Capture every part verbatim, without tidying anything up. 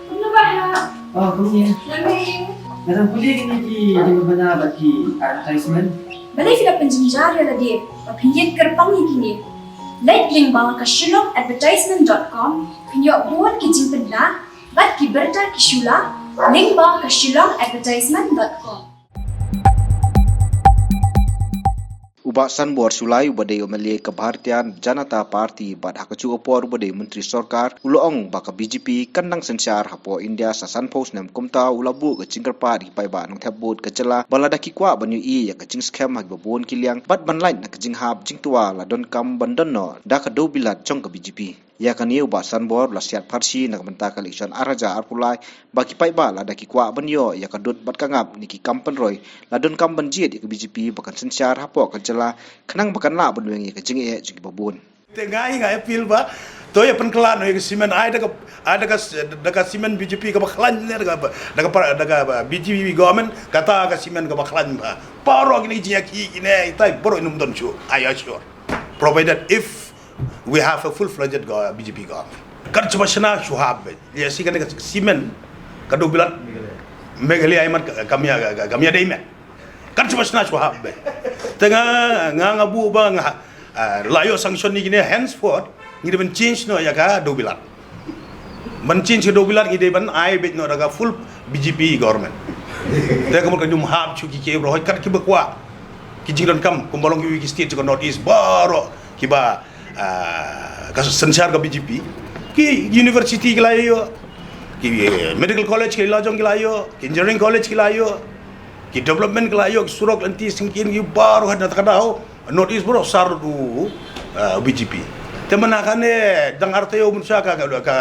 Kumno ba ha? Oh, kumne. Nga dang pule kine ki jingpynbna bad ki advertisement. Balei phi la pynjynjar ïa lade ba phin ïeng kyrpang ïa kine? Leit lyngba ka shillong advertisement dot com, phin ïoh bun ki jingpynbna bad ki bynta ki shula, lyngba ka shillong advertisement dot com. U Bah Sanbor Shullai uba dei u M L A ka Bharatiya Janata Party bad ha kajuh ka por uba dei u Myntri Sorkar u la ong ba ka B J P kan nang synshar hapoh India sa sanphew snem, kumta u la buh ka jingkyrpad ïa ki paidbah nongthep vote ka jylla ba lada ki kwah ban ïohi ïa ka jingskhem ha kiba bun ki liang bad ban lait na ka jinghap jingtwa, la donkam ban don noh da ka dewbilat jong ka B J P. Ïa kane u Bah Sanbor u la siat pharshi na ka bynta ka election ar hajar arphew lai ba ki paidbah lada ki kwah ban ïoh ïa ka dud bad ka ngap ne ki kam pynroi, la donkam ban jied ïa ka B J P ba kan synshar hapoh ka jylla khnang ba kan lah ban weng ïa ka jingeh jong kiba bun. Te nga hi nga appeal ba to ïa pynkylla noh ïa ka cement, ai da ka, ai da ka, da ka cement B J P kaba khlaiñ ne da ka, da ka, da ka B J P government, kata ka cement kaba khlaiñ ba. Baroh kine ki jingïakhih kine, itai baroh kin ym don shuh, I assure. Provided if we have a full-fledged go-, B J P government. Kat shaba shna shu hap beit. Ïa shi kane ka cement ka dewbilat Meghalaya imat ka, kam ïa, ka, kam ïadei met. Kat shaba shna shu hap beit. Te nga, nga, nga buh ba nga, ah, la ïoh sanction ïa kine, henceforth ngi dei ban change noh ïa ka dewbilat. Ban change ka dewbilat ngi dei ban ai beit noh da ka full B J P government. Te ka mut kan ym hap shuh ki, ki baroh kat kiba kwah ki jingdonkam, kumba long kiwei ki state jong ka North East baroh kiba, ah, ka synshar ka B J P. Ki university ki la ïoh, ki, eh, medical college ki la jong ki la ïoh, ki engineering college ki la ïoh, ki development ki la ïoh, ki surok lynti syngkien ki baroh, na kata ka daw North East baroh sar u, ah, B J P. Te mynta kane dang ar taïew mynshwa ka, ka, ka,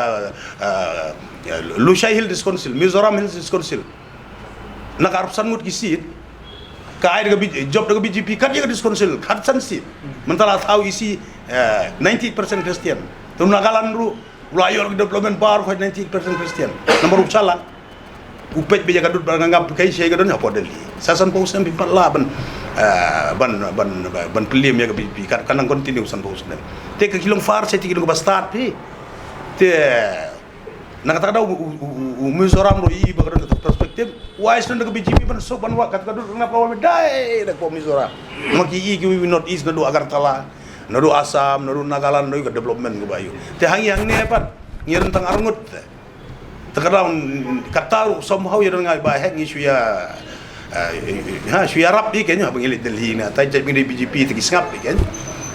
ah, Lushai Hill District Council, Mizoram Hill District Council, na ka arphew san ngut ki seat, ka ai da ka B-, job da ka B J P, kat ïa ka District Council, kat san seat. Mynta la thaw E C, eh, ninety percent Christian. Te u Nagaland ruh u la ïoh ka development baroh ka ninety percent Christian. Namar u shala u peit beit ïa ka dud bad ka ngap, kaei shi ka don hapoh Delhi. Sa sanphew snem phi pat lah ban, eh, ban, ban, ban pynliem ïa ka B J P, ka, ka nang continue sanphew snem. Te ka ki long far sha ki long kaba stad phi. Te na kata ka daw u, u, u, u Mizoram ruh i ba ka don kata perspective. Wai sdang da ka B J P ban suk ban wad kata ka dud, ngan pynlong wad dei da ka Mizoram. Ma ki i kiwei North East naduh Agartala, naduh Assam, naduh Nagaland, naduh ka development kaba ïoh. Te hangne hangne pat ngi don tang arngut te. Te ka daw kata ruh somehow ïa don nga ba heh ngi shu ïa, eh, ha, shu ïarap ïa kane ba ngi leit Delhi na, tai jait ngi dei B J P te ki sngap ïa kane.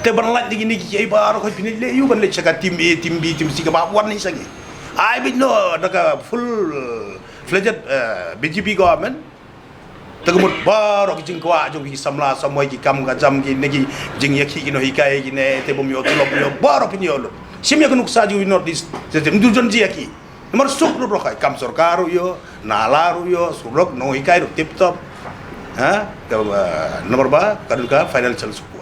Te ban lait ïa kine kiei baroh phin leit leh ïa u, ban leit sha ka team A, team B, team C kaba wan ïa sha ngi. Ai beit noh da ka full, eh, fledged, eh, B J P government. Te ka mut baroh ki jingkwah jong ki samla samoi, ki kam ka jam, kine ki jingïakhih, ki nonghikai, kine te bym ïoh tulop ïoh, baroh phin ïoh lut. Shim ïa ka nuksa jong ki North East, te te mdu jon jingïakhih. Namar suk ruh baroh kai, kam sorkar ruh ïoh, nala ruh ïoh, surok, nonghikai ruh tip top. Ha? Ka, eh, namar ba ka don ka financial support.